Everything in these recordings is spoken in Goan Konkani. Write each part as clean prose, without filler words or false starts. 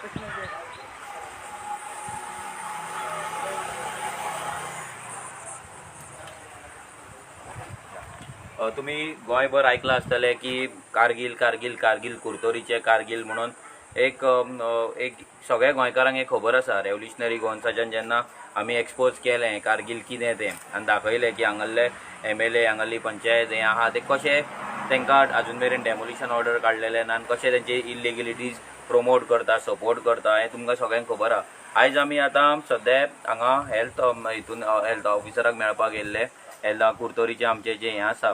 तुमी गोंयभर आयकलां आसतलें की कारगील कारगील कारगील, कुरतोरीचें कारगील म्हणून एक एक सगळ्या गोंयकारांक एक खबर आसा. रेवल्युशनरी गोवन्साच्यान जेन्ना आमी एक्सपोज केलें कारगील कितें तें आनी दाखयलें की हांगासरले एमएलए, हांगासरली पंचायत हें आहा तें कशें तांकां आजून मेरेन डेमोलिशन ऑर्डर काडलेलें ना आनी कशें तेंचे इल्लिगलिटीज प्रमोट करता, सपोर्ट करता, हें तुमकां सगळ्यांक खबर आहा. आयज आमी आतां सद्या हांगा हेल्थ हितून हेल्थ ऑफिसराक मेळपाक येयल्ले. हेल्थ कुरतोरीचें आमचें जें हें आसा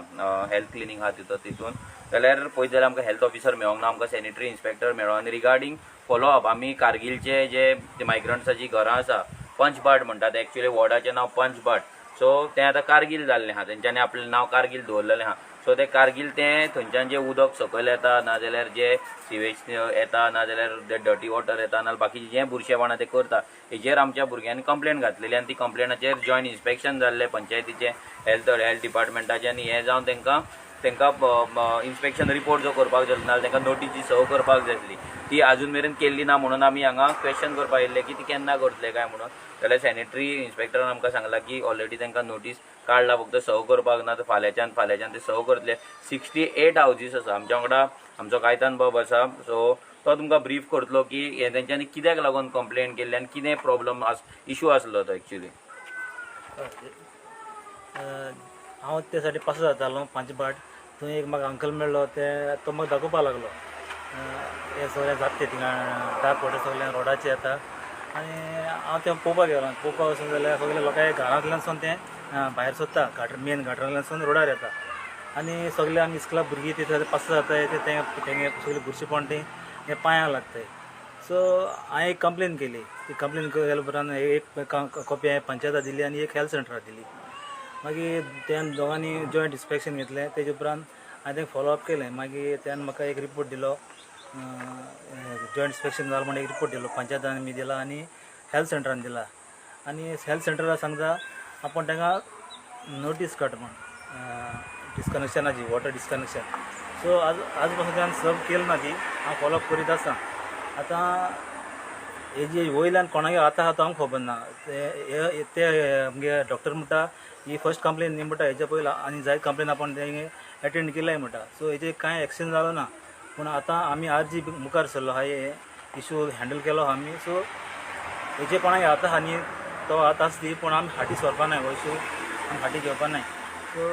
हेल्थ क्लिनीक आहा तितून तितून जाल्यार पळयत जाल्यार आमकां हेल्थ ऑफिसर मेळोंक ना, आमकां सॅनिटरी इन्स्पेक्टर मेळ्ळो. आनी रिगार्डींग फॉलोअप आमी कारगिलचे जे मायग्रंट्साचीं घरां आसा, पंचबाट म्हणटात, एक्चुअली वॉर्डाचें नांव पंचबाट, सो तें आतां कारगील जाल्लें आहा, तेंच्यांनी आपलें नांव कारगील दवरलेलें आहा. सो तें कारगील तें थंयच्यान जें उदक सकयल येता, नाजाल्यार जे सिवेज येता, नाजाल्यार जे डर्टी वॉटर येता, नाजाल्यार बाकीचें जें बुरशेपणां तें करता, हेजेर आमच्या भुरग्यांनी कंप्लेन घातलेली आनी ती कंप्लेनाचेर जॉयंट इन्स्पेक्शन जाल्लें पंचायतीचें, हेल्थ डिपार्टमेंटाचें, आनी हें जावन तांकां तांकां इन्स्पेक्शन रिपोर्ट जो करपाक जाय नाजाल्यार तांकां नोटीस सर्व करपाक जाय आसली, ती आजून मेरेन केल्ली ना. म्हणून आमी हांगा क्वेश्चन करपाक येयल्ले की ती केन्ना करतले काय म्हणून. जाल्यार सॅनिटरी इन्स्पेक्टरान आमकां सांगलां की ऑलरेडी तांकां नोटीस काडला, फक्त सर्व करपाक ना, तर फाल्यांच्यान फाल्यांच्यान ते सर्व करतले. 68 हावजीस आसा. आमच्या वांगडा आमचो कायतान बाब आसा, सो तो तुमकां ब्रीफ करतलो की हें तेंच्यांनी कित्याक लागून कंप्लेन केल्ली आनी कितें प्रॉब्लम इशू आसलो तो एक्चुली. हांव ते सायडी पासो जातालो पांचबाट, थंय एक म्हाका अंकल मेळ्ळो, ते तो म्हाका दाखोवपाक लागलो हें सगळें जाता तें थिंगा डार्क वॉटर सगळें रोडाचेर येता. आनी हांव तें पळोवपाक गेलो. पळोवपाक वचून जाल्यार सगळे लोकांक घरांतल्यान सून तें भायर सोदता, गाटर मेन गाटरांतल्यान सून रोडार येता आनी सगळे आमी इस्कुला भुरगीं ते पास जाताय, ते तेंगे सगळे बुरशेपण तें हे पांयांक लागताय. सो हांवें एक कंप्लेन केली. ती कंप्लेन केल्या उपरांत एक कॉपी हांवें पंचायता दिली आनी एक हेल्थ सेंटराक दिली. मागीर त्यान दोगांनी जॉयंट इन्स्पेक्शन घेतलें. तेजे उपरांत हांवें तें फॉलोअप केलें. मागीर त्यान म्हाका एक रिपोर्ट दिलो, जॉयंट इन्स्पेक्शन जालें म्हण एक रिपोर्ट दिलो, पंचायतान बी दिला आनी हेल्थ सेंटरान दिला. आनी हेल्थ सेंटराक सांगता आपूण तांकां नोटीस काड म्हण डिस्कनेक्शनाची, वॉटर डिस्कनेक्शन. सो आज आज पासून त्यान सर्व केली ना ती. हांव फॉलोअप करीत आसा. आतां हेजी वयल्यान कोणाक आतां आहा तो आमकां खबर ना. ते ते आमगे डॉक्टर म्हणटा ही फर्स्ट कंप्लेन न्ही म्हणटा, हेच्या पयलीं आनी जायत कंप्लेन आपूण तेंगे एटेंड केलाय म्हणटा. सो हेजेर कांय एक्शन जालो ना, पूण आतां आमी आरजी मुखार सरलो आहा, हे इशू हँडल केलो आहा आमी. सो हेजे कोणाक आतां आहा न्ही तो आतां आसली, पूण आमी फाटीं सरपा नाय, हो इशू आमी फाटीं घेवपा नाय. सो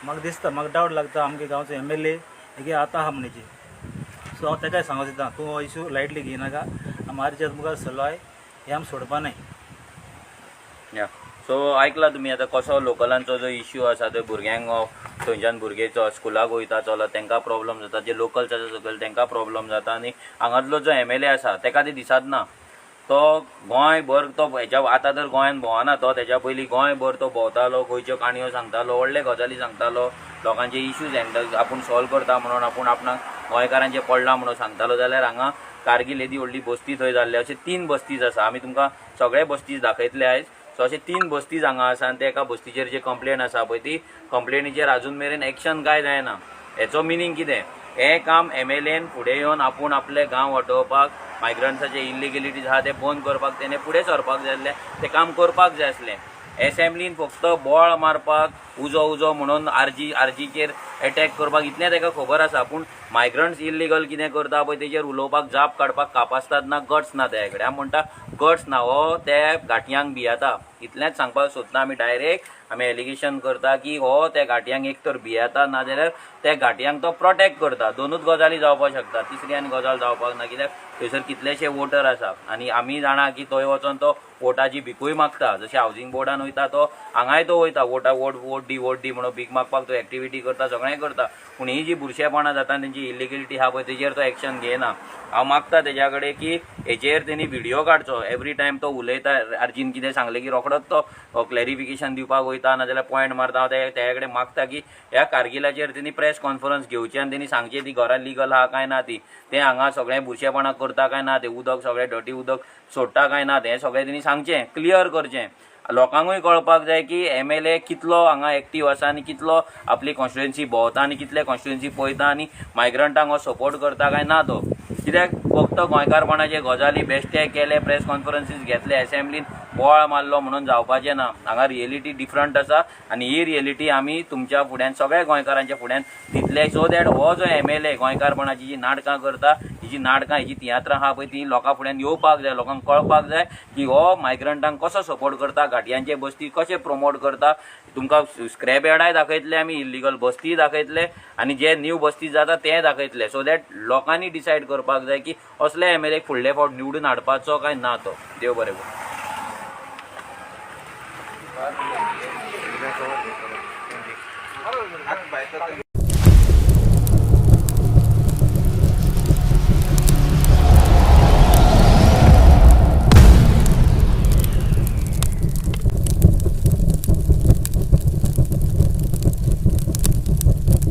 म्हाका दिसता, म्हाका डावट लागता आमगे गांवचो एमएलए हेगे आतां आहा म्हण हेजी. सो हांव तेकाय सांगो दिता, तूं हो इशू लायटली घेयनाका, आमी आरजी मुखार सरलो आहाय, हें आमी सोडपा नाय. या, सो आयकला तुमी आतां कसो लोकलांचो जो इश्यू आसा तो भुरग्यांक थंयच्यान भुरगे स्कुलाक वयता चलत तांकां प्रॉब्लम जाता, जे लोकल्स आसा सकयल तांकां प्रॉब्लम जाता. आनी हांगातलो जो एमएलए आसा ताका ते दिसत ना, तो गोंयभर तो हेच्या आतां तर गोंयान भोंवना तो, तेच्या पयलीं गोंयभर तो भोंवतालो, गोंयच्यो काणयो सांगतालो, व्हडले गजाली सांगतालो, लोकांचे इश्यूज हँडल आपूण सॉल्व करता म्हणून, आपूण आपणाक गोंयकारांचें पडलां म्हणून सांगतालो. जाल्यार हांगा कारगील येदी व्हडली बस्ती थंय जाल्ली, अशे 3 बस्तीज आसा. आमी तुमकां सगळे बस्तीज दाखयतले आयज. सो अशे 3 बस्तीज हांगा आसा आनी ते एका बस्तीचेर जे कंप्लेन आसा पळय ती कंप्लेनीचेर आजून मेरेन एक्शन कांय जायना. हेचो मिनींग कितें? हें काम एमएलएन फुडें येवन आपूण आपले गांव वाटोवपाक, मायग्रंट्साचे इल्लिगलिटीज आहा ते बंद करपाक तेणें फुडें सरपाक जाय आसलें, तें काम करपाक जाय आसलें. एसेंब्लीन फक्त बोळ मारपाक, उजो उजो म्हणून आरजीचेर एटॅक करपाक इतलें ताका खबर आसा, पूण मायग्रंट्स इल्लिगल कितें करता पळय तेजेर उलोवपाक, जाप काडपाक कापास्ताद ना, गट्स ना तेज्या कडेन. आमी म्हणटा गट्स ना, हो ते घाटयांक भियेता, इतलेंच सांगपाक सोदता आमी. डायरेक्ट आमी एलिगेशन करता की हो त्या घाटयांक एक तर भियेता, नाजाल्यार त्या घाटयांक तो प्रोटेक्ट करता. दोनूच गजाली जावपाक शकता, तिसरी आनी गजाल जावपाक ना, कित्याक थंयसर कितलेशे वोटर आसा आनी आमी जाणा की थंय वचोन तो वोटाची भिकूय मागता. जशें हावजींग बोर्डान वयता तो हांगाय तो वयता, वोटा वोट वोट दी वोट दी म्हणून भीक मागपाक तो एक्टिविटी करता, सगळें करता. पूण ही जी बुरशेपणां जाता तेंची इल्लिगलिटी आहा पळय तेजेर तो एक्शन घेयना. हांव मागता तेज्या कडेन की हेचेर तेणी व्हिडियो काडचो. एवरी टायम तो उलयता, आरजीन कितें सांगलें की रोखडोच तो क्लॅरिफिकेशन दिवपाक वयता, नाजाल्यार पॉयंट मारता. हांव तेज्या कडेन मागता की ह्या कारगिलाचेर तेणी प्रेस कॉन्फरन्स घेवची आनी तेणी सांगचें ती घरां लिगल आहा काय ना, ती तें हांगा सगळें बुरशेपणां करता काय ना, तें उदक सगळें डर्टी उदक सोडटा काय ना, तें सगळें तेणी सांगचें, क्लियर करचें. लोकांकूय कळपाक जाय की एमएलए कितलो हांगा एक्टीव आसा आनी कितलो आपली कॉन्स्टिट्युएन्सी भोंवता आनी कितले कॉन्स्टिट्युएन्सी पळयता आनी मायग्रंटांक हो सपोर्ट करता काय ना तो. कित्याक फक्त गोंयकारपणाचे गजाली बेश्टे केले, प्रेस कॉन्फरन्सीस घेतले, एसेंब्लीन बोवाळ मारलो म्हणून जावपाचें ना. हांगा रियलिटी डिफरंट आसा आनी ही रियलिटी आमी तुमच्या फुड्यान, सगळ्या गोंयकारांच्या फुड्यान दितले, सो that हो जो एमएलए गोंयकारपणाची जी नाटकां करता, ही जी नाटकां, ही जी तियात्रां आहा पळय, ती लोकां फुड्यान येवपाक जाय. लोकांक कळपाक जाय की हो मायग्रंटांक कसो सपोर्ट करता, घाटयांचे बस्ती कशें प्रमोट करता. तुमकां स्क्रॅप यार्डाय दाखयतले आमी, इल्लिगल बस्तीय दाखयतले आनी जे न्यू बस्ती जाता तें दाखयतले, सो that लोकांनी डिसायड करपाक जाय की असले एमएलए फुडले फावट निवडून हाडपाचो काय ना तो. देव बरें करूं.